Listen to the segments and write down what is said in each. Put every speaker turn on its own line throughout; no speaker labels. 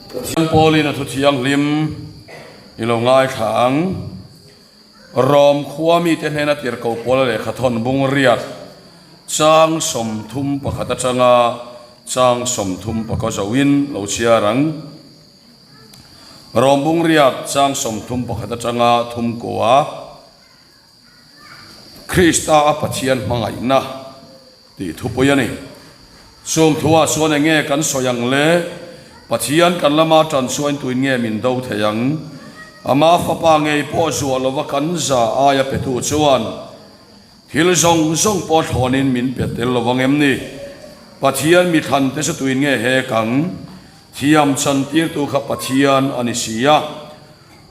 Pathian Paulin a thu thianghlim i lo ngaithla ang. Rom khua mite hnena tirhkoh Paula lehkha thawn bung riat chang 31 atanga chang 34 zoin lo chhiar ang. Rom bung riat chang 31 atanga thum kua Krista a Pathian hmangaihna tih thupui a ni. Chung thuah chuan eng nge kan sawi ang le? Pathian kan lama tan chuan tuin nge min do thei ang? Ama fapa ngei pawh zuah lova kan za aia petu chuan thil zawng zawng pawh thlawnin min pe tel lo vang em ni? Pathian mi thlan te chu tuin nge hek ang? Thiam chantirtu kha Pathian a ni si a.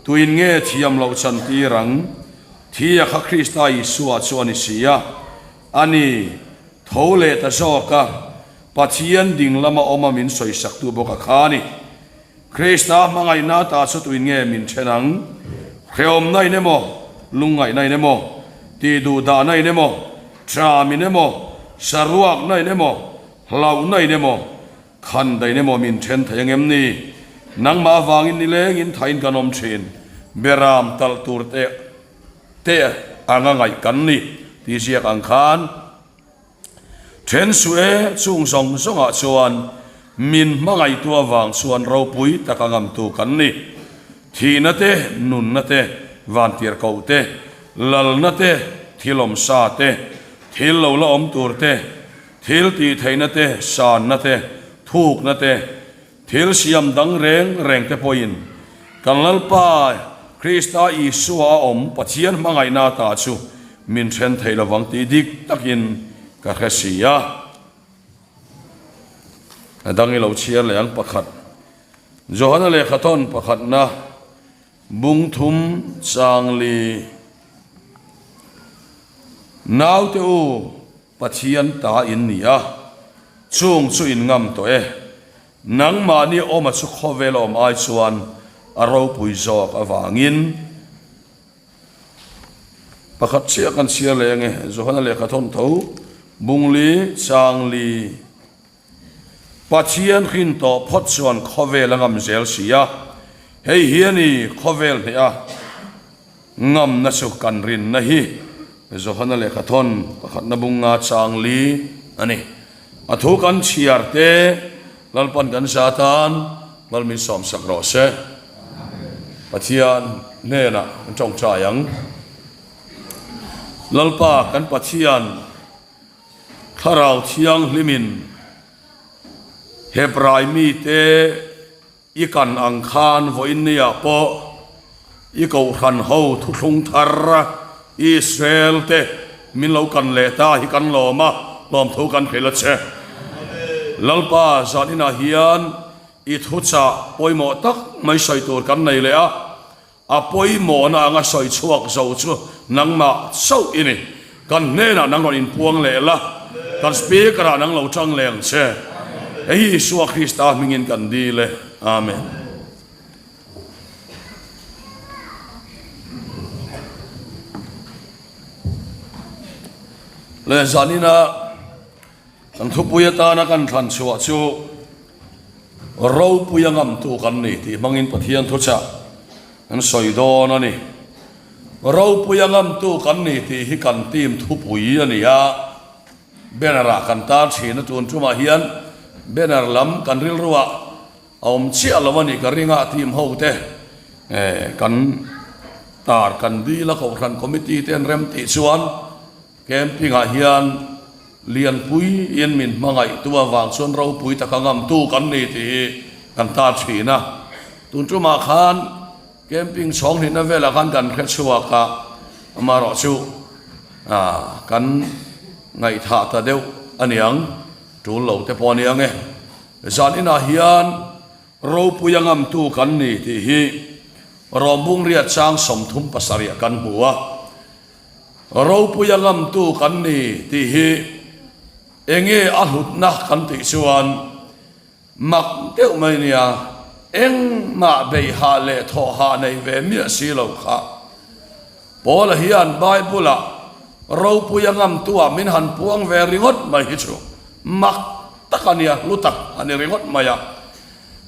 Tuin nge thiam loh chantir ang? Thi a kha Krista Isua chu a ni si a. A ni, tho leh ta zawk a, Pathian ding lama awma min sawisaktu bawk a kha a ni. Krista hmangaihna ta chu tuin nge min then ang? Hrehawmna in emaw, lungngaihna in emaw, tihduhdahna in emaw, ṭam in emaw, saruakna in emaw, hlauhna in emaw, Khan dain emaw min then thei angem ni? Nangmah avangin nilengin thain kan awm thin. Beram talh tur te te anga ngaih kan ni tih ziak ang khan then suh e, chung zawng zawngah chuan min hmangaihtu avang chuan ropui taka ngamtu kan ni. Thihna te, nunna te, vantirhkoh te, lalna te, thil awmsa te, thil lo la awm tur te, Thil tih theihna te, sanna te, thukna te, thil siam dang reng reng te pawhin kan Lalpa Krista Isua a awm Pathian hmangaihna ata chu min then thei lovang tih dik takin ka hre si a. A dang i lo chhiar leh ang pakhat. Johana lehkhathawn pakhatna Bung thum chang li Naute u Pathian ta in ni a, chung chu in ngam tawh e. Nangmahni awma chu khawvel awm ai chuan a ropui zawk avangin. Pakhat chiah kan chhiar leh ange, Johana lehkha thawn tho, Bung li chang li. Pathian hrin tawh phawt chuan khawvel a ngam zel si a, hei hi a ni khawvel hneh a ngamna chu kan rinna hi. Johana lehkha thawn pakhatna bunga chang li a ni. A thu kan chhiar te Lalpan kan za tan Lal min sawmsak rawh se. Pathian hnenah kan tawngtai ang. Lalpa kan Pathian. Thlarau Thianghlimin Hebrai mite i kan ang khan vawiinniah pawh i kohhran ho thuthlung thar Israel te min lo kan leh ta hi kan lawm a, lawmthu kan hrilh a che. Lalpa zaninah hian i thuchah pawimawh tak mai sawi tur kan nei leh a. A pawimawhna anga sawi chhuak zo chu nangmah chauh i ni. Kan hnenah nang rawn inpuang leh la, kan Speaker-ah nang lo chang leh ang che. Hei hi Isua Krista hmingin kan dil e. Amen. Leh zanina kan thupui atana kan thlan chhuah chu Ropui a ngamtu kan ni tih hmangin Pathian thuchah kan sawi dawn a ni. Ropui a ngamtu kan ni tih hi kan team thupui a ni a, banner ah kan tar thin a, tun tumah hian banner lam kan rilruah a awm chiah lo a ni ka ring a, team ho te kan tar kan dil a, kohhran committee te an rem tih chuan camping ah hian Lianpui in min hmangaihtu avang chuan ropui taka ngamtu kan ni tih hi kan tar thin a. Tun tumah khan camping chhawng hnihna velah khan kan hre chhuak a, amaherawh chu kan ngaihthah ta deuh a niang, tul lo te pawh a ni ang e. Zan inah hian ropui a ngamtu kan ni tih hi Rawmbung riat chang 37 ah kan hmu a. Ropui a ngamtu kan ni tih hi enge a hlutna kan tih chuan mak deuh mai nia, engmah beihah leh thawhah nei ve miah si lo kha. Paula hian Bible-ah ropui a ngamtu-ah min han puang ve ringawt mai hi chu mak tak a nia, hlu tak a ni ringawt mai a.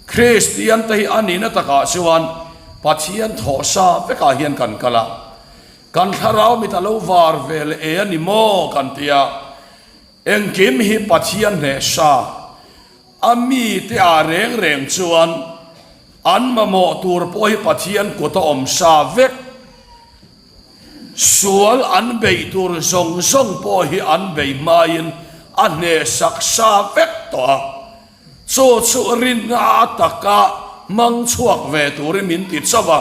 Kristiante hi a nihna takah chuan Pathian thawh sa vekah hian kan kal a, kan thlarau mit a lo var ve leh e a ni maw kan ti a, engkim hi Pathian hneh sa a mite ah reng reng chuan an mamawh tur pawh hi Pathian kut a awm sa vek. Sual an beih tur zawng zawng pawh hi an bei hmain a hnehsak sa vek tawh a. Chu chu rinna a taka hmang chhuak ve turin min ti chauh a.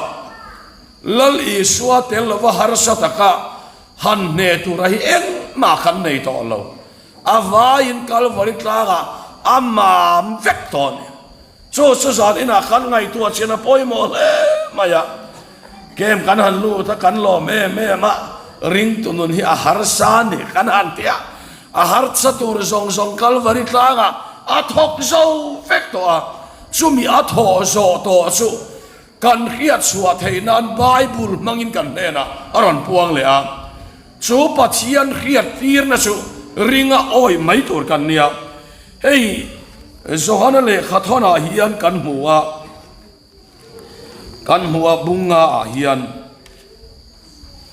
Lal Isua tel lova harsa taka han hneh tura hi engmah kan nei tawh lo. A vaiin Kalvari tlangah a mam vek tawh a ni. Chu chu zan inah kan ngaihtuah chin a pawimawh hle mai a. Kem kan han lut a, kan lawm em em a, ringtu nun hi a harsa a ni kan han ti a. A harsa tur zawng zawng Kalvari tlangah a thawk zo vek tawh a. Chumi a thawh zawh tawh chu kan hriat chhuah theih nan Bible hmangin kan hnenah a rawn puang leh a. Chu Pathian hriat tirna chu ringa awih mai tur kan nia. Hei Johana lehkha thawnah hian kan hmu a, kan hmu a bunga ah hian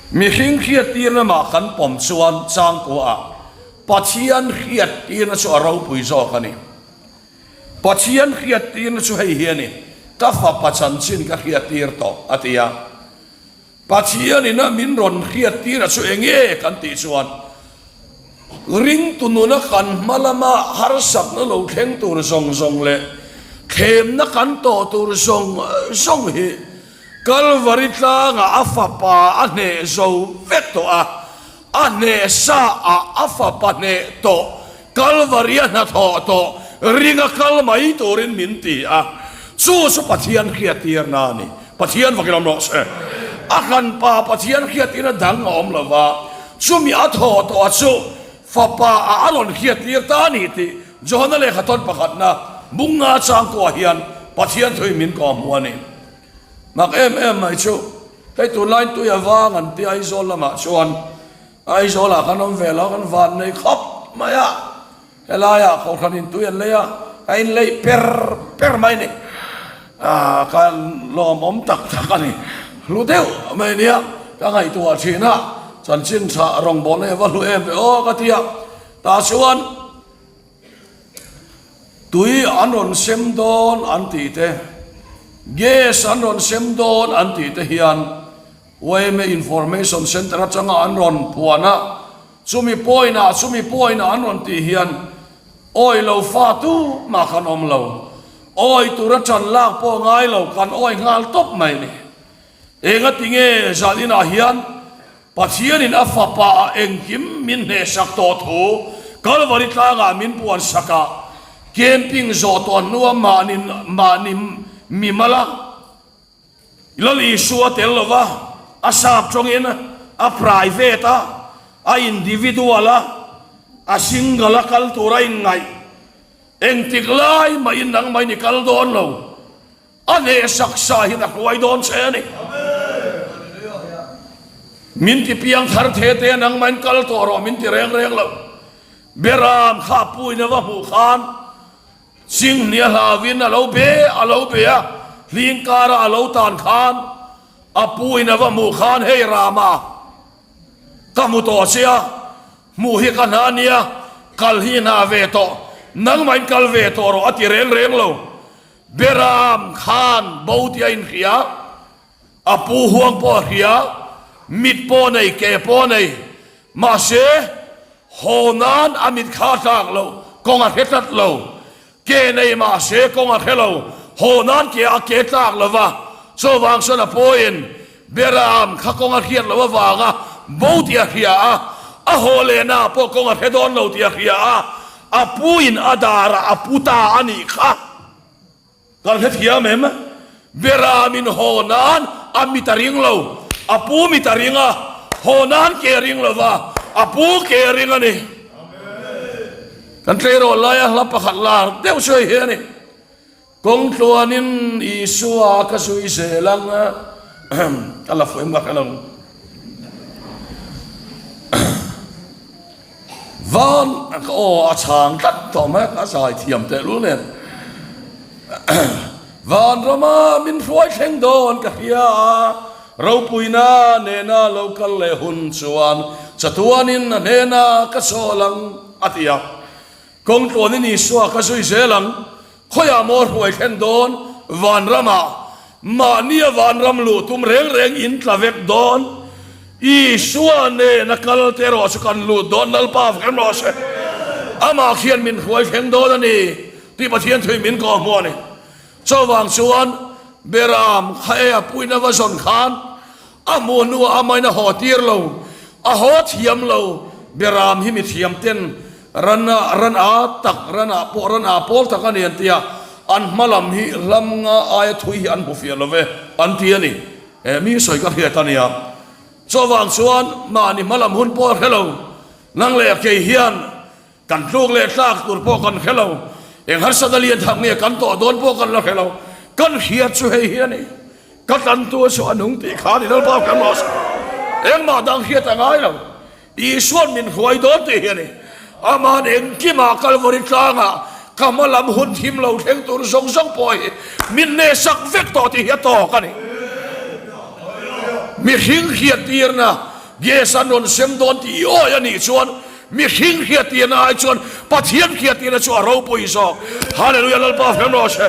mihring hriat tirna mah kan pawm chuan changkua ah Pathian hriat tirna chu a ropui zawk a ni. Pathian hriat tirna chu hei hi a ni, ka fapa chanchin ka hriat tir tawh a ti a. Pathianin a min rawn hriattir a chu enge kan tih chuan ringtu nuna kan hma lama harsatna lo thleng tur zawng zawng leh thlemna kan tawh tur zawng zawng hi Kalvari tlangah a fapa a hneh zo vek tawh a, A hneh sa ah a fapa hneh tawh, Kalvari a hnathawh tawh, ringa kal mai turin min ti a. Chu chu Pathian hriattirna a ni. Pathian vakin awm rawh se. A hran pa Pathian hriattirna dang a awm lo va, chumi a thawh tawh a chu fapa ah a rawn hriattir ta a ni tih Johana lehkha tawn pakhatna bunga changtuah hian Pathian thuin min kawhhmuh a ni. Mak em em mai chu, hei tunlai tui a vang an ti Aizawl lamah chuan Aizawlah kan awm ve lo, kan van nei khawp mai a, helaiah kohhranin tui an lei a, a inleih per per mai ni, ah ka lawmawm tak tak a ni, hlu deuh mai nia ka ngaihtuah thin a, chanchin tha rawngbawlna hi a va hlu em ve aw ka ti a, tah chuan. Tui an rawn sem dawn an tih te, gas an rawn sem dawn an tih te hian yma Information Centre atanga an rawn puan a, chumi point ah chumi point ah an rawn tih hian awi lo fa tu mah kan awm lo. Awi tura ṭan lak pawh ngai lo kan awi nghal tawp mai ni. Engatinge zan inah hian Pathianin a Fapa ah engkim min hnehsak tawh thu Kalvari tlangah min puansak a, camping zawh tawh hnua mahni mahni mimal a Lal Isua tel lova a sap tawngin a private a, a individual a, a single a kal tura inngaih engtik lai mahin nangmahin i kal dawn lo. A hnehsak sa hian a hruai dawn che a ni. Min ti piang thar the te a nangmahin kal tawh rawh min ti reng reng lo. Beram kha a puin a va hmuh khan Chinghnia hlauin a lo be a lo be a, hling kara a lo tan khan a puin a va hmuh khan hei Rama ka hmu tawh che a, hmuh hi ka hna a nia, kal hi hna ve tawh, nangmahin kal ve tawh rawh a ti reng reng lo. Beram khan bo tih a inhria, a pu huang pawh a hria, mit pawh nei, ke pawh nei, mahse haw nan a mit kha a tlak lo, kawng a hre tlat lo, ke nei mahse kawng a hre lo, haw nan ke a ke tlak lo va, chuvang chuan a pawhin Beram kha kawng a hriat loh avanga bo tih a hria a, a haw lehna pawh kawng a hre dawn lo tih a hria a, a puin a darah a pu ta a nih kha. Kan hrethiam em? Beramin haw nan a mit a ring lo, a pu mit a ring a, haw nan ke a ring lo va, a pu ke a ring a ni. Kan tleirawl laia hla pakhat lar deuh chu hei hi a ni. Kawng tluanin Isua ka zui zel ang a, ka la fuh em ka hre lo. Van ka aw a chhang tlat tawh mai a, ka zai thiam tehlul nen. Vanrama min hruai thleng dawn ka hria a, ropuina nena lo kal leh hun chuan chatuanin a hnena ka chawl ang, a ti a. Kawng tluanin Isua ka zui zel ang, khawiah maw hruai thlen dawn vanramah, mahnia vanram luh tum reng reng in tla vek dawn, Isua nena kal te erawh chu kan lut dawn, Lalpa vek rawh se, amah khian min hruai thleng dawn a ni tih Pathian thui min kawh hmuh a ni. Chuvang chuan Beram kha e a puina va zawn khan A hmuh hnuah amahin a haw tir lo, a haw thiam lo. Beram hi mithiam ten ran a, ran a tak, ran ah pawh ran ah pawl tak a ni an ti a, an hma lam hi hlam nga aia thui hi an hmu fiah lo ve an ti a ni. He mi sawi ka hriat a nia. Chuvang chuan mahni hma lam hun pawh a hre lo, nang leh kei hian Kan tluk leh tlak tur pawh kan hre lo, eng harsat a lian thak nge kan tawh dawn pawh kan la hre lo, kan hriat chu hei hi a ni, ka tlantu chu a nung tih kha a ni Lalpa kan rawh se, engmah dang hriat a ngai lo, Isua'n min hruai dawn tih hi a ni, Ama'n engkimah Kalvari tlangah ka hma lam hun thim lo thleng tur zawng zawng pawh hi min hnehsak vek tawh tih hi a tawk a ni. Mihring hriattirna gas an rawn sem dawn tih i awi a nih chuan Mihring hriattirna ai chuan Pathian hriattirna chu a ropui zawk. Hallelujah Lalpa fel rawh se.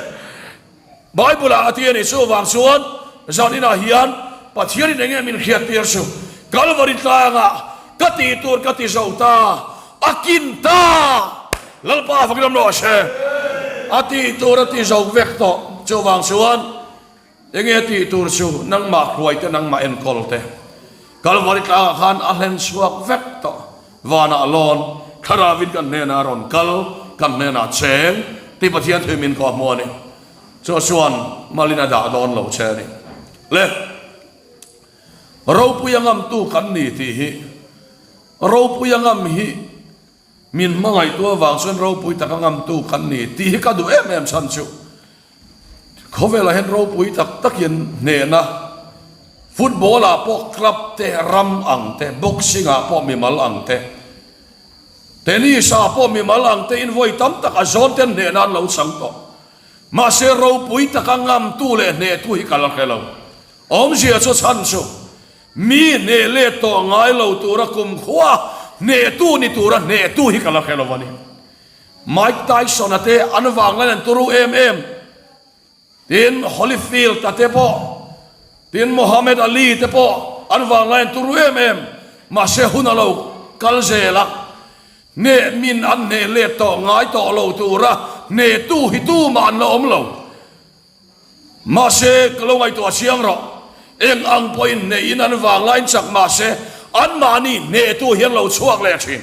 Bible ah a ti a ni chuvang chuan zan inah hian Pathian in enge min hriattir chu Kalvari tlangah ka tih tur ka ti zo ta a kin ta Lalpa fakin awm rawh se. A tih tur a ti zo vek tawh chuvang chuan Enge tih tur chu nangmah hruai te nangmah enkawl te Kalvari tlangah khan a hlen chhuak vek tawh. Vanah lawn Thlarauin kan hnenah a rawn kal, kan hnenah cheng tih Pathian thui min kawh hmu a ni. Chu chuan malin a dah dawn lo che a ni. Le ropui a ngamtu kan ni tih hi ropui a ngam hi min hmangaihtu avang chuan ropui taka ngamtu kan ni tih hi ka duh em em chhan chu. Khawvelah hian ropui tak takin hnehna, football ah pawh club te, ram ang te, boxing ah pawh mimal ang te, tennis ah pawh mimal ang te in vawi tam tak a zawn ten hnehna an lo chang tawh. Mahse ropui taka ngamtu leh hnehtu hi ka la hre lo. Awmzia chu chhan chu mi hneh let tawh ngai lo tura kumkhua hnehtu ni tura hnehtu hi ka la hre lo a ni. Mike Tyson-a te an vang an turu em em, tin Holyfield-a te pawh, tin Muhammad Ali te pawh an vang lai an turu em em, mahse hun a lo kal zel a, hneh min an hneh let tawh ngai tawh lo tura hnehtu hi tumah an la awm lo. Mahse, ka lo ngaihtuah chiang rawh. Eng ang pawhin hneh in an vang lain chak mahse, anmahni hnehtu hian lo chhuak leh thin.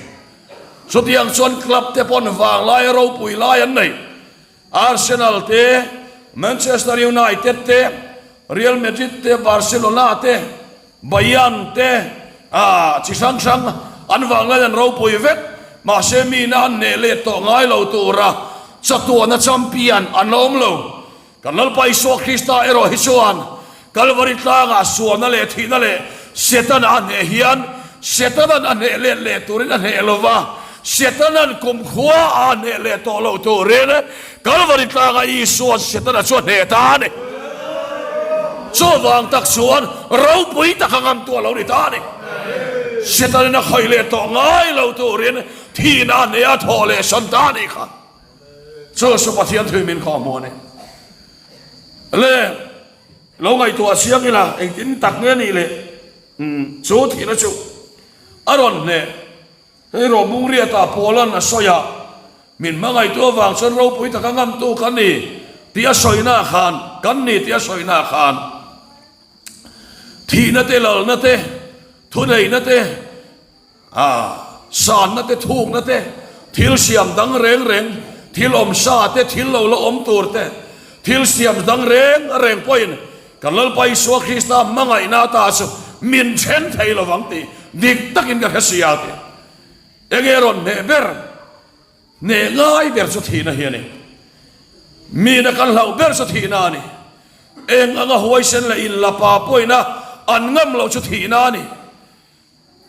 Chutiang chuan club te pawn vang laia ropui lai an nei. Arsenal te, Manchester United te, Real Madrid te, Barcelona te, Bayern te, ah, chi hrang hrang an vang lain an ropui vek. Mahse, mina an hneh let tawh ngai lo tura chatuana champion an awm lo. Kan Lalpa Isua Krista erawh hi chuan Kalvari tlangah sualna leh thihna leh Setana a hneh hian Setanan a hneh let leh turin a hneh lo va, Setanan kumkhua a hneh leh tawh loh turin Kalvari tlangah Isua'n Setana chu a hneh ta a ni. Chuvang tak chuan ropui taka ngamtu a lo ni ta a ni. Setanin a khawih leh tawh ngai lo turin thihna a hneh a thawh leh san ta a nih kha. Chu chu Pathian thui min kawh hmuh a ni. Le lo ngaihtuah chiang ila engtin tak nge nih le chu thihna chu a rawn hneh. Hei Rawhbung riatah Paula'n a sawi a, min hmangaihtu avang chuan ropui taka ngamtu kan ni tih a sawina khan, kan ni tih a sawina khan thihna te, lalna te, thuneihna te, A sanna te, thukna te, thil siam dang reng reng, thil awm sa te, thil lo la awm tur te, thil siam dang reng reng pawhin kan Lalpa Isua Krista hmangaihna ata chu min then thei lo vang tih dik takin ka hre si a ti. Enge rawn hneh ber? Hneh ngai ber chu thihna hi a ni. Mina kan hlauh ber chu thihna a ni. Eng anga huaisen leh inlapa pawhina an ngam loh chu thihna a ni.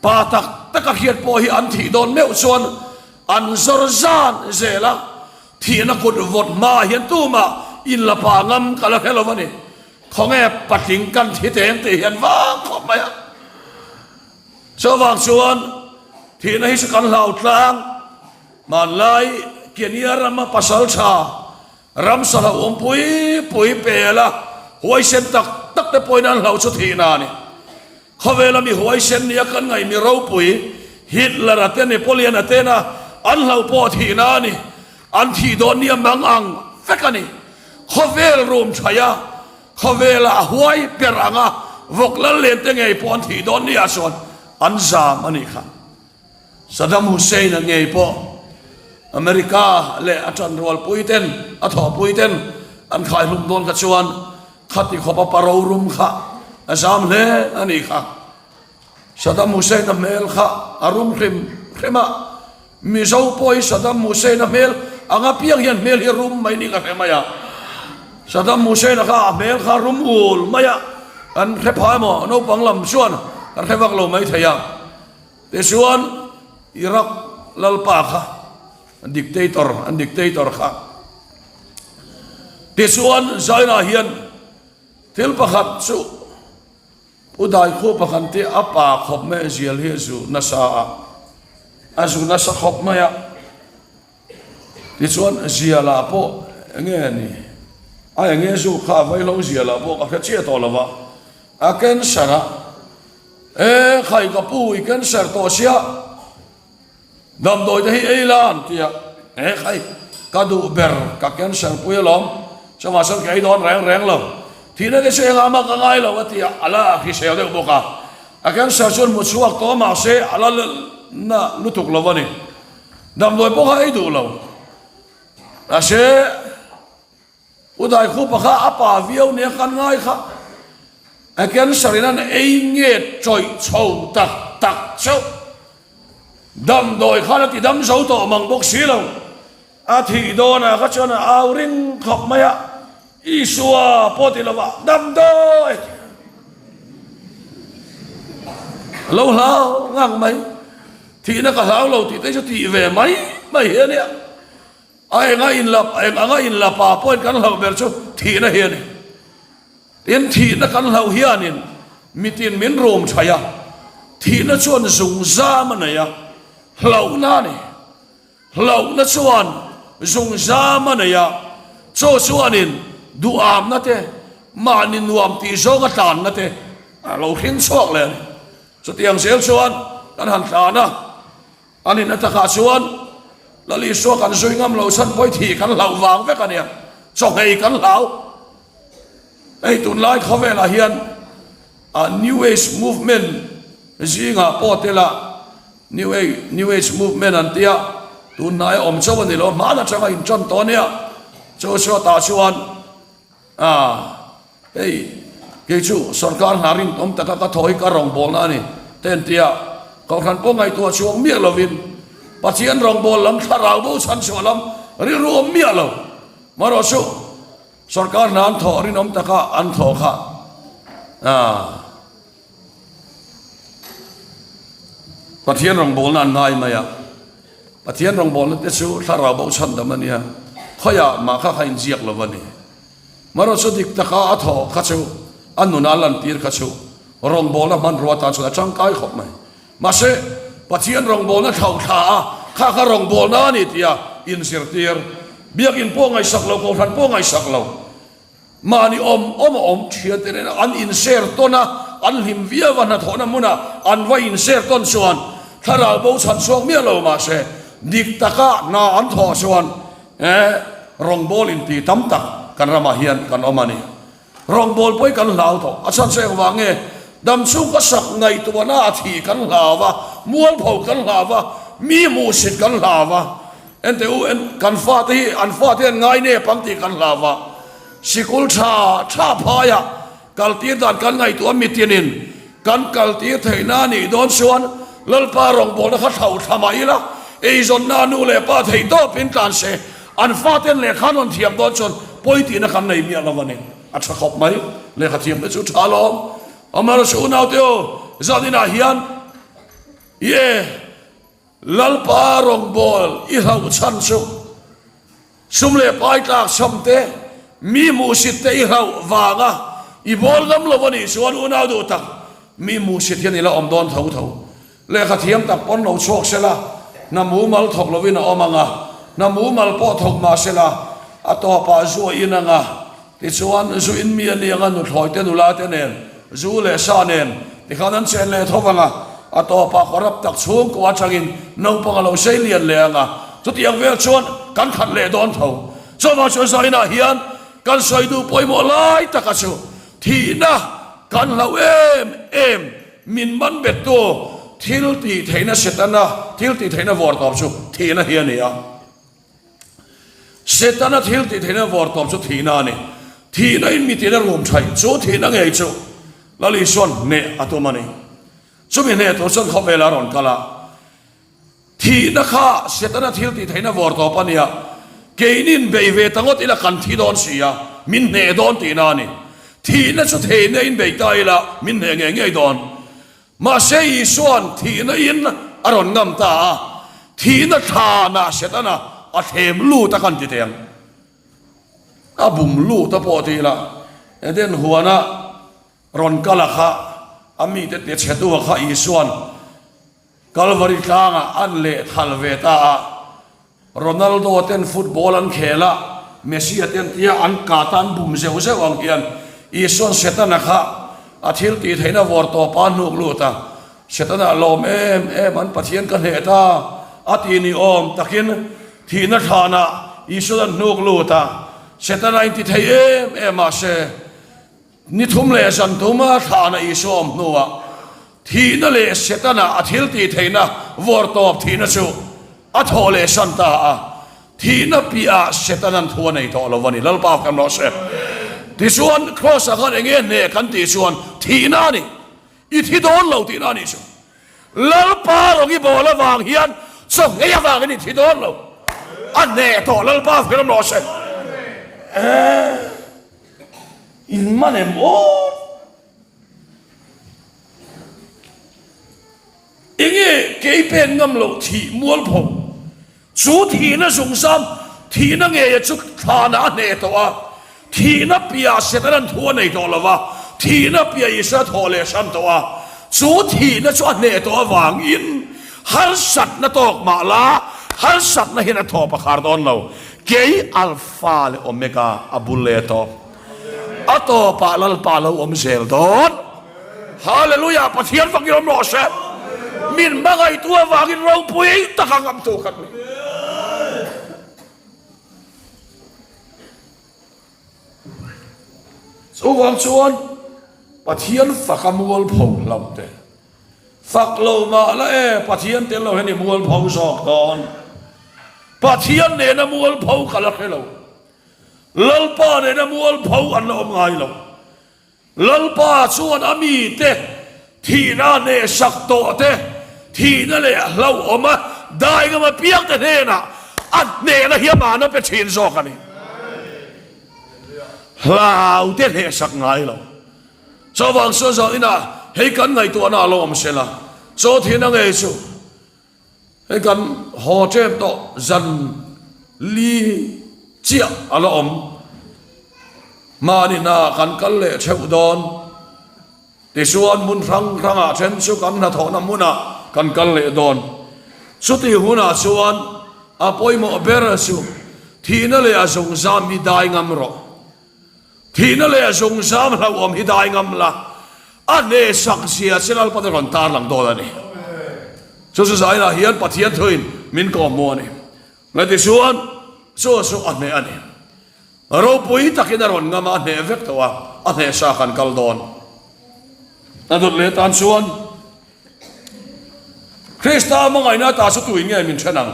Pa tak tak a hriat pawh hi an thih dawn meuh chuan an zawr zan zel a, thihna kut vawt hmaah hian tumah inla pa ngam ka la hre lo a ni. Khawnge patling kan thi teng tih hian vang khawp mai a. Chuvang chuan thihna hi chu kan hlau tlang. Hmanlai Kenya rama pasal tha ramsa hlauhawm pui pui pel a, huaisen tak tak te pawhin an hlauh chu thihna a ni. Khawvela mi huaisen nia kan ngaih mi ropui Hitler-a te Napoleon-a tena an hlauh pawh thihna a ni. An thih dawn nia mang ang vek a ni. Khawvel rum thaih a, khawvela a huai ber ang a, vawk lal len te ngei pawh an thih dawn nia chuan an zam a nih kha. Saddam Hussein-a ngei pawh America leh a ṭanrualpui ten, a thawhpui ten an khaihlum dawn kha chuan khati khawpa pa rorum kha a zam hle a nih kha. Saddam Hussein-a hmel kha a rum hrim hrim a, Mizo pawh hi Saddam Hussein-a hmel ang apiang hian hmel hi rum mai ni ka hre mai a. Saddam Hussein-a kha a hmel kha rum ul mai a, kan hre pha emaw naupang lam chuan kan hre vak lo mai thei a. Tichuan Iraq lalpa kha dictator an dictator kha tichuan Zaina hian thil pakhat chu Pu Daikhupa kan tih a pa khawp mai a zial hi a zu nasa a, a zu nasa khawp mai a. Tichuan zialah pawh enge ni a enge zu kha a vaihlo zialah pawh ka hre chiah tawh lo va, a cancer a E khai ka pu i cancer tawh sia damdawi te hi ei la an ti a, e khai ka duh ber ka cancer pui alawm chuvang chuan ka ei dawn reng reng lo thihna te chu engah mah ka ngai lo a ti a, a la hrisel deuh bawk a, a cancer chuan hmu chhuak tawh mahse a la na lutuk lo a ni, damdawi pawh kha ei duh lo mahse. U Daikhupa kha a pa viau nia kan ngai kha. A cancer in an ei nge chawih chho tak tak chauh. Damdawi khan a ti dam zo tawh mang bawk si lo. A thih dawnah kha chuan a au ring khawp mai a, Isua pawh ti lovah damdawi! A lo hlau ngang mai. Thihna ka hlau lo tih te chu tih ve mai mai hi a nia. A enga inlap, a eng anga inlapa pawhin kan hlauh ber chu thihna hi a ni. Tin, thihna kan hlauh hianin mitin min rum thaih a, thihna chuan zungzam a nei a, hlauhna a ni. Hlauhna chuan zungzam a nei a, chaw chuanin duhamna te, mahni nuam tih zawnga tlanna te a lo hring chhuak leh a ni. Chutiang zel chuan kan han tlan a. A nihna takah chuan Lal Isua kan zui ngam lo chhan pawi thih kan hlauh vang vek a nia, chawhmei kan hlau. Hei tunlai khawvelah hian a New Age movement zingah pawh tel a, New Age New Age movement an tia, tunhnai a awm chauh a ni lo, hmaan atanga intan tawh a nia. Chu chhuatah chuan A, hei, kei chu sorkar hna rinawm taka ka thaw hi ka rawngbawlna a ni, te an ti a. Kohhran pawh ngaihtuah chhuak miah lovin Pathian rawngbâwl lam thlarau bo chhan chhuah lam rilru awm miah lo. Marawh chu sorkar hna an thawh rinawm taka an thawh kha a, Pathian rawngbâwlna an ngai mai a. Pathian rawngbâwlna te chu thlarau bo chhan dam a nia, khawiah mah kha kha inziak lo a ni. Marawh chu dik taka a thawh kha chu a nuna lantir kha chu rawngbawlna hmanrua atan chuan a tangkai khawp mai. Mahse, Pathian rawngbawlna thlauh thla a, kha kha rawngbawlna a ni tia inzirtir, biakin pawh ngaihsak lo, kohhran pawh ngaihsak lo, mahni awm awm a awm thiante nena an inser tawn a, an hlim viau a, hnathawhna hmuna an va inser tawn chuan thlarau bo chhan chhuak miah lo mahse, dik taka hna an thawh chuan He rawngbâwl inti tam tak kan ramah hian kan awm a ni. Rawngbâwl pawh hi kan hlau tawh. A chhan chu engvang nge? Dam chhung ka sak ngaihtuahna a thih kan hlau a, mualpho kan hlau a, mi hmuhsit kan hlau a. Enteh u, kan fate hi an fate an ngai nep ang tih kan hlau a. Sikul tha tha phaiah Kaltir dan kan ngaihtuah mitinin kan kaltir theihna a nih dawn chuan Lalpa rawngbawlna kha thlauh thla mah ila, eizawnna nu leh pa theih tawpin tlan se, an faten lehkha an rawn thiam dawn chuan pawi tihna kan nei miah lo a ni. A tha khawp mai, lehkha thiamte chu tha alawm. Amaherawhchu unaute aw, zan inah hian ie Lalpa rawngbâwl i hlauh chhan chu sum leh pai tlâk chham te, Mi hmuhsit te i hlauh vanga i bawl ngam lo a nih chuan unau duh tak, mi hmuhsit hian i la awm dawn tho tho. Lehkha thiam tak pawn lo chhuak se la, hna mumal thawk lovin a awm ang a, hna mumal pawh thawk mah se la, a tawpah zu a in ang a, tichuan zu in mi a ni ang a, nuthlawi te nula te nen, zu leh sa nen tikhan an chen leh tho vang a, a tawpah kawrap tak chhungkua atangin naupang a lo sei lian leh ang a, chutiang vel chuan kan khat leh dawn tho. Chuvang chuan zainah hian kan sawi duh pawimawh lai taka chu thihna kan hlauh em em. Min man bettu thil tih theihna Setana thil tih theihna vawr tawp chu thihna hi a ni a. Setana thil tih theihna vawr tawp chu thihna a ni. Thihna in mi tina rum thaih chu thihna ngei chu Lal Isuan hneh a tum a ni. Chumi hneh tur chuan khawvelah a rawn kal a. Thihna kha Setana thil tih theihna vawr tawp a nia, keinin bei ve ta ngawt ila kan thi dawn si a, min hneh dawn tihna a ni. Thihna chu theihna in bei ta ila min hneh ngei ngei dawn. Mahse Isua'n thihna in a rawn ngam ta a, thihna thlanah Setana a thlem lut a kan ti teh ang. A bum lut a pawh ti ila, Eden huana rawn kal a kha, a mite tichhetu a kha Isua'n Kalvari tlangah an lehthal ve ta a, Ronaldo ten football an khel a, Messi a ten tia an kat a an bum zeuh zeuh ang hian Isua'n Setana kha a thil tih theihna vawr tawpa a hnuk lut a, Setana lawm em em an Pathian ka hneh ta a ti ni awm takin thihna thlanah Isua'n an hnuk lut a, Setana in ti thei em em mahse Ni thum leh zan tuma thlahna Isua awm hnuah thihna leh Setana a thil tih theihna vawr tawp thihna chu a thawh leh san ta a, thihna piahah Setanan thu a nei tawh lo a ni. Lalpa kan rawh se. Tichuan, Kraws-ah khan eng nge hneh kan tih chuan thihna a ni. I thi dawn lo tihna a nih chu. Lalpa rawng i bawl avang hian chawhngei avangin i thi dawn lo. A hneh tawh Lalpa kan rawh se. In man em aw? Enge kei pen ngam loh thih mualpho? Chu thihna zungzam, thihna ngeia chu thlanah a hneh tawh a, thihna piah Setanan thu a nei tawh lo va, thihna piah Isua thawh leh hran tawh a, chu thihna chu a hneh tawh avangin harsatna tawk mah la, harsatna hian a thawp a khar dawn lo. Kei Alpha leh Omega a bul leh tawp. A tawpah Lalpa lo awm zel dawn. Hallelujah Pathian fakin awm rawh se. Min hmangaihtu avangin ropui tak a ngamtu kan ni. Chuvang chuan Pathian faka mualpho hlauh te. Fak lo mah la e, Pathian tel lo hian i mualpho zawk dawn. Pathian nena mualpho ka la hre lo. Lalpa nena mualpho an la awm ngai lo. Lalpa chuan a mite thihna hnehsak tawh te, thihna leh hlauhawma daingam apiang te hnenah a hnehna hi amahna pe thin zawk a ni. Hlau te hnehsak ngai lo. Chuvang chuan zawh inah hei kan ngaihtuahna a lo awm sel a, chaw thihna ngei chu hei kan haw tep tawh zan li chiah a la awm. Hmanina kan kal leh theuh dawn. Tichuan hmun hrang hrangah then chu kan hnathawhna hmunah kan kal leh dawn. Chutih hunah chuan a pawimawh ber chu thihna leh a zungzam hi dai ngam rawh. Thihna leh zungzam hlauhawm hi dai ngam la, a hnehsak zia che Lalpan a rawn tarlang dawn a ni. Chu chu zainah hian Pathian thuin min kawhhmuh a ni. Nge tichuan chu chu a hneh a ni. Ropui takin a rawn ngam a, a hneh vek tawh a, a hnehsa kan kal dawn. A dawt leh tan chuan Krista hmangaihna ta chu tuin nge min then ang?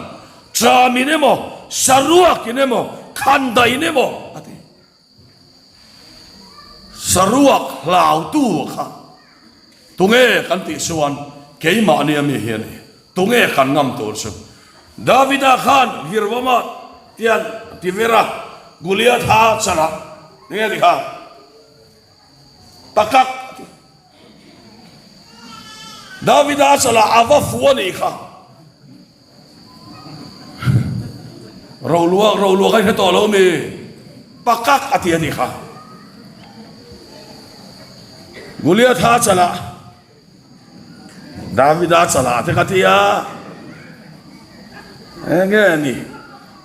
Chamin emaw, saruakin emaw, khandaiin emaw a ti. Saruak hlautu kha tunge kan tih chuan keimahni ami hi a ni. Tunge kan ngam tur chu? Davida khan Virvama tian ti ver a, Goliatha chalah enge ti kha? Pakak a ti. Davida chalah a va fu a nih kha. Roluak roluak a hre tawh lo mi? Pakak a ti a nih kha. Goliatha chalah Davida chalah te ka ti a, enge a ni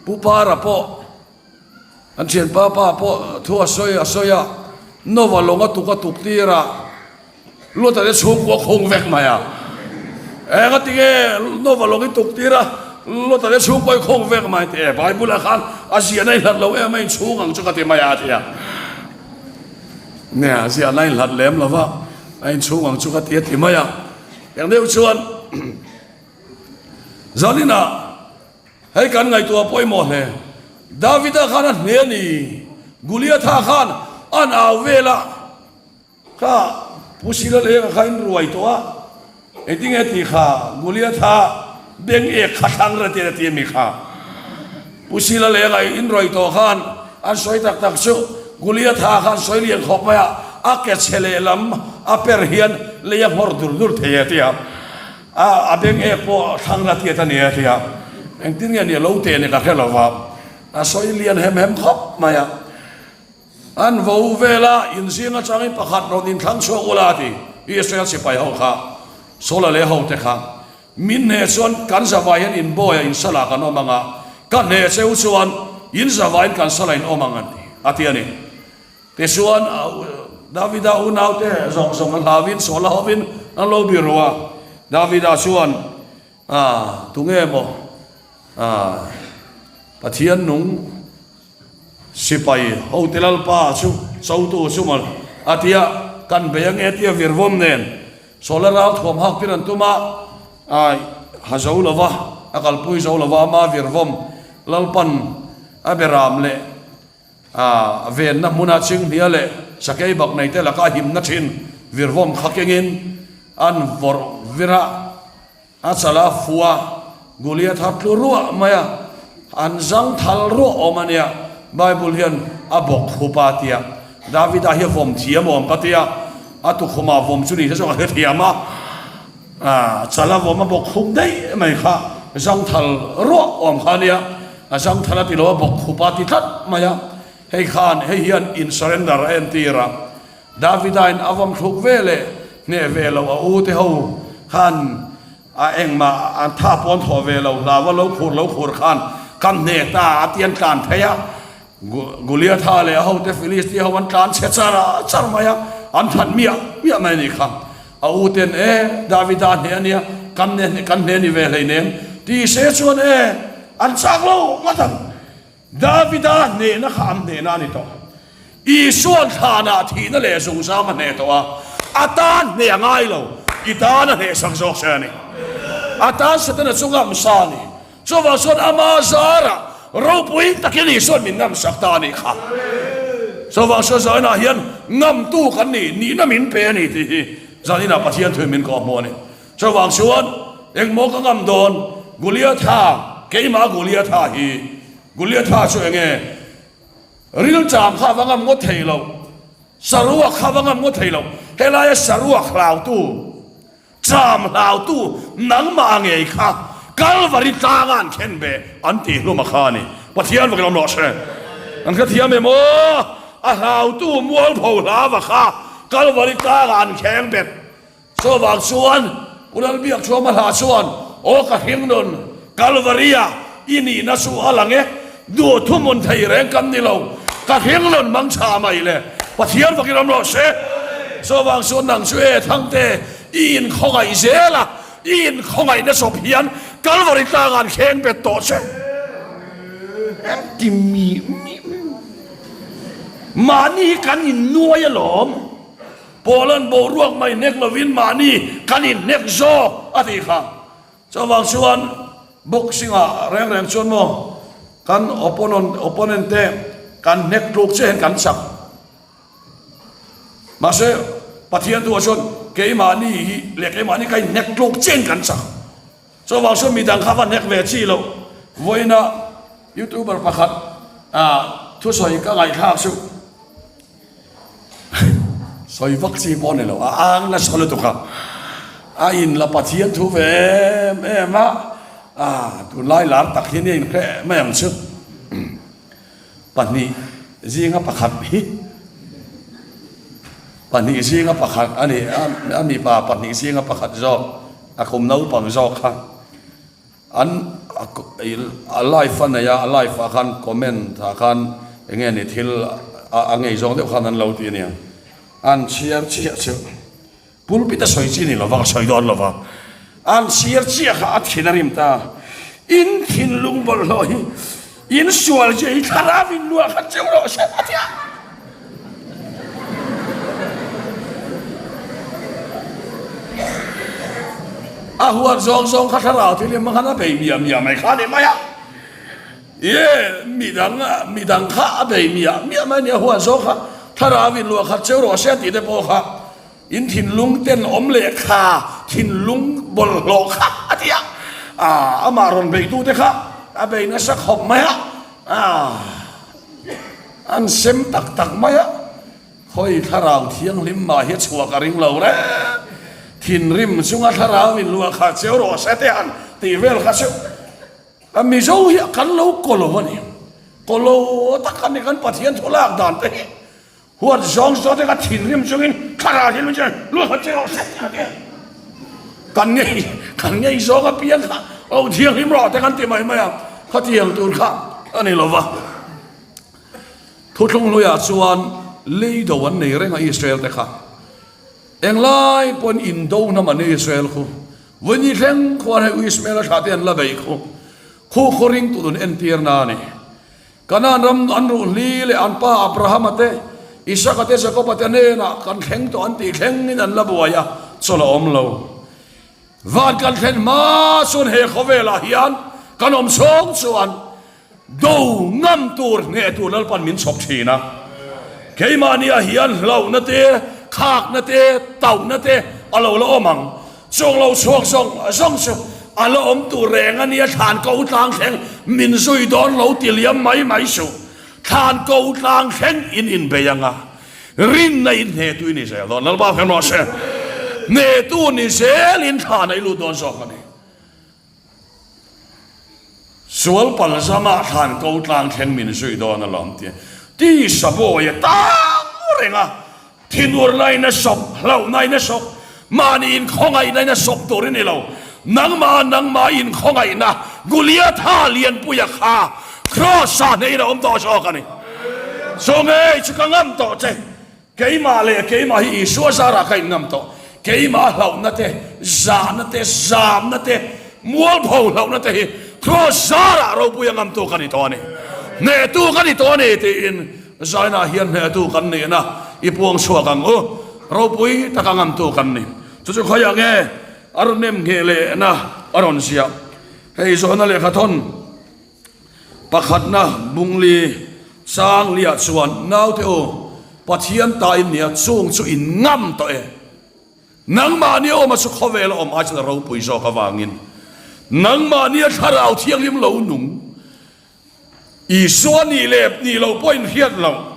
Pu Para pawh an thianpa pa pawh thu a sawi a sawi a, Nova lawng a tuk a tuk tir a, Lota te chhungkua khung vek mai a, eng a ti nge Nova lawng i tuk tir a, Lota te chhungkua i khung vek mai tih e, Bible ah khan a ziahna i hlat lo em a inchhung ang chu ka ti mai a a ti a, nia ziahna i hlat lem lo va a inchhung ang chu ka ti a ti mai a, eng deuh chuan zaninah hei kan ngaihtuah pawimawh hle, Davida khan a hne a ni, Goliatha khan an au vel a. Kha Pu Sila leng a kha in ruai tawh a, engtinge tih kha Goliatha beng ek kha thlang ra tian a ti a mi kha? Pu Sila leng a in ruai tawh khan an sawi tak tak chu Goliatha khan sawi lian khawp mai a, a ke chhe lehlam a per hian lei a nghawr dur dur thei a ti a, a beng ek pawh thlang ra tiat a ni a ti a, engtin nge ni a lo teh ni ka hre lo va, a sawi lian hem hem khawp mai a. An vo vela inzing atangin pakhat rawn inthlang chhuak ula a ti. Israel sipai ho kha, Saula leh ho te kha, min hneh chuan kan zavai hian in bawiah in salah kan awm ang a, ka hneh cheu chuan in zavaiin kan salah in awm ang an ti, a ti a ni. Tichuan, Davida unaute zawng zawng a hlauin Saula hovin an lo biru a. Davida chuan, Ah, tunge maw? Ah, Pathian nung Sipai hote lalpa chu chotu chu maw a tia kan bei ange tia virvawm nen Sawla ral thuam hak tir an tum a, ai ha zo lova a kalpui zo lova ama virvawm lalpan a beram leh a venna hmuna chinghnia leh sakei bak nei te laka himna thin virvawm kha kengin an vawrh vir a. A chal a fu a, Goliath a tlu ruah mai a, an zang thal ruah awm a nia, Bible hian a bawk khup a tia, Davida hi a vawm thiam awm ka tia, a tukhumah vawm chu ni se chuan ka hrethiam a, a chal a vawm a bawk khup daih mai kha, zang thal ruah awm kha a nia, a zang thal a ti lo a bawk khup a ti tlat mai a, hei khan hei hian in surrender a entir a. Davidain a vawm thluk ve leh hneh ve lo a u te ho khan a engmah an tha pawn thawh ve lo hlava lo khur lo khur khan kan hneh ta a ti an tlan thei a Goliatha leh a hote Philistia ho an tlan chhe char char mai a an that miah miah mai a nih kha a u ten e Davida hneh a nia kan hneh kan hneh ni ve hleinem ti se chuan e an chak lo ngawt ang. Davida hnehna kha an hnehna a ni tawh. Isua'n thlanah thihna leh zungzam a hneh tawh a, a tan hneh a ngai lo, i tan a hnehsak zawk che a ni. A tan Setana chu ngamsa a ni. Chuvang chuan ama zarah ropui takin Isua'n min ngamsak ta a nih kha. Chuvang chuan zainah hian ngamtu kan nih nihna min pe a ni tih hi zaninah Pathian thuin min kawhhmuh a ni. Chuvang chuan engmaw ka ngam dawn Goliatha, keimah Goliatha hi, Goliatha chu enge rilṭam kha va ngam ngawt thei lo, saruak kha va ngam ngawt thei lo, helaia saruak hlautu, ṭam hlautu nangmah ngei kha Kalvari tlanga an khen ve an tih hlum a kha a ni. Pathian vakin awm rawh se. An hrethiam em aw? A hlautu mualpho hlava kha Kalvari tlanga an kheng bet. Chuvang chuan Pu Lalbiakchhuama hla chuan, Aw ka hring nun, Kalvaria i nihna chu a lang e, duh thuhmun thei reng kan ni lo, ka hring nun mang tha mai le, Pathian fakin awm rawh se. Chuvang chuan nang chu e Thangte, i inkhawngaih zel a, i inkhawngaihna chawp hian Kalvari tlangah an thleng bet tawh che. Engti mi mi mahni hi kan innuai alawm. Poland boruak mai hnek lovin mahni kan inhnek zawk a tih kha. Chuvang chuan boxing ah reng reng chuan maw kan opponent opponent te kan hnek tluk chiah hian kan chak. Mahse Pathian thu ah chuan keimahni hi leh keimahni ka inhnek tluk chiah in kan chak. Chuvang chuan midang kha va hnek ve chi loh. Vawiina youtuber pakhat ah thusawi ka ngaihthlak chu. Sawi vak chi pawh a ni lo, a ang nasa lutuk a, a in la Pathian thu ve em em a, a tunlai lar tak hi nia inhreh mai ang chu. Pahnih. Zinga pakhat hi pahnih zinga pakhat a ni a, a mipa pahnih zinga pakhat zawk a kum naupang zawk kha an a live a nei a, a live ah khan comment ah khan eng nge ni thil a ngei zawng deuh khan an lo ti a nia, an chhiar chiah chu. Pulpit a sawi chi ni lova ka sawi dawn lova, an sir chiah kha a thin a rim ta. In thinlung bawlhhlawh hi in sual zia hi thlarau in luah khat cheu rawh se a ti a. A huat zawng zawng kha thlarau thil in khan a bei miah miah mai kha a ni mai a. Ye midang midang kha a bei miah miah mai a ni a huat zawng kha thlarau in luah khat cheu rawh se a tih te pawh kha In thinlung tenawm leh kha thinlung bawlhhlawh kha a ti a, aah amah rawn beihtute kha a bei nasa khawp mai a, aah an sem tak tak mai a, khawi thlarau thianghlim mah hi a chhuah ka ring lo reng, thinrim chunga thlarau in luah kha cheu rawh se te han tih vel kha chu a Mizo hi kan lo kaw lo a ni, kaw lo tak a ni kan Pathian thu lak dan te hi. Huat zawng zawng te ka thinrim chungin thlarau hi min chuan lu hawt che rawh se a ti a. Kan ngei kan ngei zawng apiang kha lo thianghlim rawh te kan ti mai mai a, khatiang tur kha a ni lo va. Thuthlung hluiah chuan leido an nei reng a Israel te kha. Englai pawn indo hnam an Israel khu. Vawiin thleng khuan hei Ismael a thlah te an la bei khu. Khu khaw ringtu nun entirna a ni. Kanaan ram an ruh hli leh an pa Abrahama te, Isaka te, Jakoba te hnenah kan thleng tawh an tih thlengin an la buai a, chawlh a awm lo. Van kan thlen hma chuan he khawvelah hian kan awm chhawng chuan do ngam tur hneh tur Lalpan min chhawp thin a. Keimahniah hian hlauhna te, khakna te, tauhna te a lo la awm ang. Chung lo chhuak zawng zawng chu a la awm tur reng a nia, thlan ko tlang thleng min zui dawn lo ti liam mai mai suh. Thlan ko tlang thleng in inbei ang a, rinna in hnetu i ni zel dawn. Lalpa hre rawh se, hnetu ni zelin thlan a i lut dawn zawk a ni. Sual palzama thlan ko tlang thleng min zui dawn alawm tia tisa bawi a tang reng a, thinurnain a sawp, hlauhnain a sawp, mahni inkhawngaihnain a sawp tur i ni lo. Nangmah nangmah inkhawngaihna Goliatha lianpuia kha Kraws-ah hnehin a awm tawh zawk a ni. Chu ngei chu ka ngam tawh che. Keimah leh keimah hi Isua zarah ka inngam tawh. Keimah hlauhna te, zahna te, zamna te, mualpho hlauhna te hi Kraws zarah ropui a ngamtu ka ni tawh a ni. Hnehtu ka ni tawh a ni tiin Zainah hian hnehtu kan nihna i puang chhuak ang u. Ropui taka ngamtu kan ni. Chu chu khawiah nge a rawn nem ngheh lehna a rawn ziah? Hei zawhna lehkhathawn. Pakhatna Bungli Changliah chuan, Naute u, Pathian ta in nia, chung chu in ngam tawh e. Nangmahni awma chu khawvela awm ai chuan a ropui zawk avangin nangmahnia thlarau thianghlim lo nung Isua nih leh nih loh pawh in hriat loh.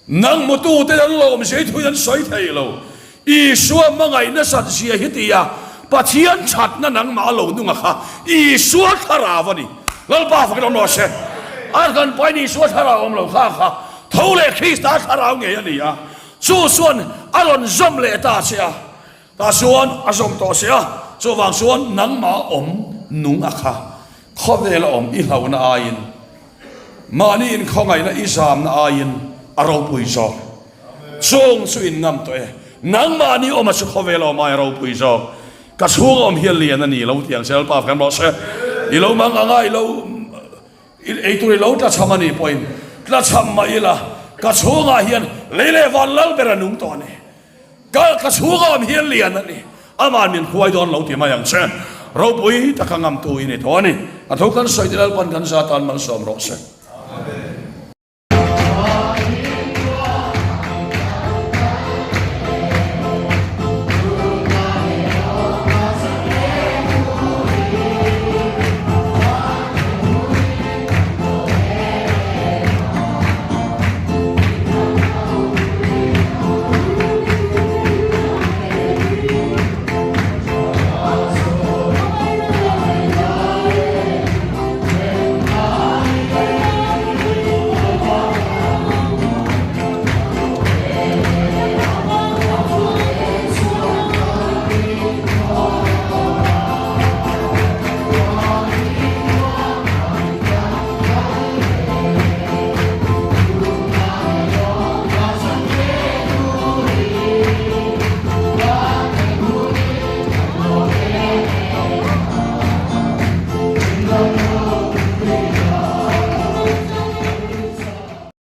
Nang mutute an lawm zia hi thuin an sawi thei lo. Isua hmangaih nasat zia hi tia Pathian thatna nangmah a lo nunga kha Isua thlarau a ni. Lalpa fakin awm rawh se. A kan pain Isua thlarau awm lo kha kha tho leh Krista thlarau ngei a ni a. Chu chuan a rawn zawm leh ta che a. Tah chuan a zawm tawh che a. Chuvang chuan nangmah awm nung a kha khawvel a awm i hlauhna aiin Mahni inkhawngaihna i zamna aiin a ropui zawk. Chung chu in ngam tawh e. Nangmahni awma chu khawvel awm ai a ropui zawk. Ka chhung awm hian lian a ni lo ti ang che Lalpa fem rawh se. I lo mang anga i lo eitur i lo tlachham a nih pawhin tlachham mah ila ka chhungah hian lei leh van lal ber a nung tawh a ni. Ka ka chhunga awm hian lian a ni. Ama'n min hruai dawn lo ti mai ang che. Ropui taka ngamtu i ni tawh a ni. A tho kan sawi te Lalpan kan za tan malsawm rawh se.